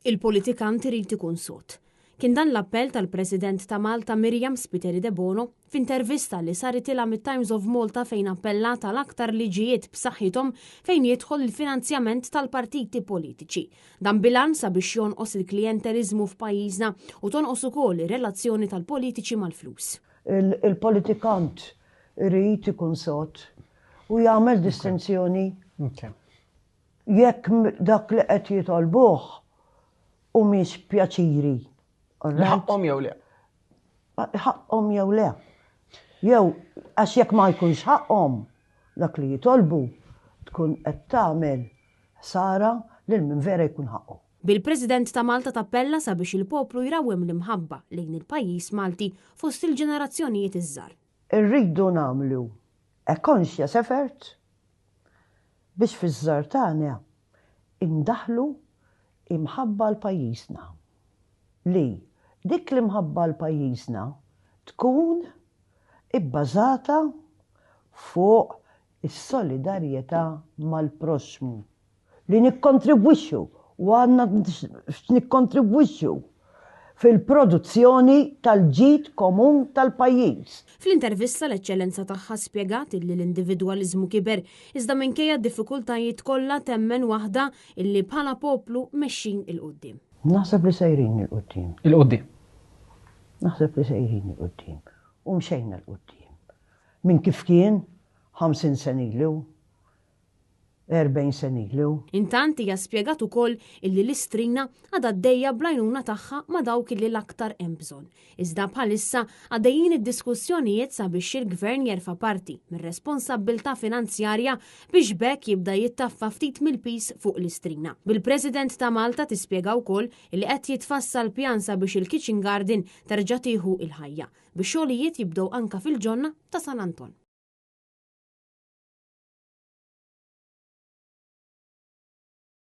Il-politikant irid ikun sod. Kien dan l-appell tal-President ta' Malta Myriam Spiteri Debono f'intervista li saritilha mit-Times of Malta fejn appellat għal aktar liġijiet b'saħħithom fejn jidħol il-finanzjament tal-partiti politiċi. Dan bil-għan sabiex jonqos il-klijenteliżmu f'pajjiżna u tonqos ukoll ir-relazzjoni tal-politiċi mal-flus. Il-politikant irid ikun sod u jagħmel distinzjoni jekk dak li qed jitolbuh humiex pjaċiri. Li ħaqqhom jew le. Ħaqqhom jew le. Jew għax jekk ma jkunx ħaqqhom dak li jitolbu tkun qed tagħmel ħsara lil min vera jkun ħaqqu. Bil-President ta' Malta tappella sabiex il-poplu jrawwem l-imħabba lejn il-pajjiż Malti fost il-ġenerazzjonijiet iż-żgħar. Irridu nagħmlu a conscious effort biex fiż-żgħar tagħna indaħħlu imħabba għal pajjiżna. Li dik l-imħabba għal pajjiżna tkun ibbażata fuq is-solidarjetà mal-proxxmu. Li nikkontribwixxu u għandna x'nikkontribwixxu fil-produzzjoni tal-ġid komun tal-pajjiż. Fl-intervista l-Eċċellenza Tagħha spjegat illi l-individwaliżmu kiber iżda minkejja d-diffikultajiet kollha temmen waħda illi bħala poplu mexjin 'il quddiem. Naħseb li sejrin 'il quddiem. 'Il quddiem. Naħseb li sejrin 'il quddiem u mxejna 'l quddiem. Minn kif kien 50 sena ilu. 40 sena ilu. Intant hija spjegat ukoll illi l-Istrina għadha għaddejja bl-għajnuna tagħha ma' dawk illi l-aktar hemm bżonn. Iżda bħalissa għaddejjin id-diskussjonijiet sabiex il-Gvern jerfa' parti mir-responsabbiltà finanzjarja biex b'hekk jibda jittaffa ftit mill-piż fuq l-Istrina. Bil-President ta' Malta tispjega wkoll illi qed jitfassal pjan sabiex il-Kitchen Garden terġa' tieħu l-ħajja, bix-xogħlijiet jibdew anke fil-ġonna ta' San Anton.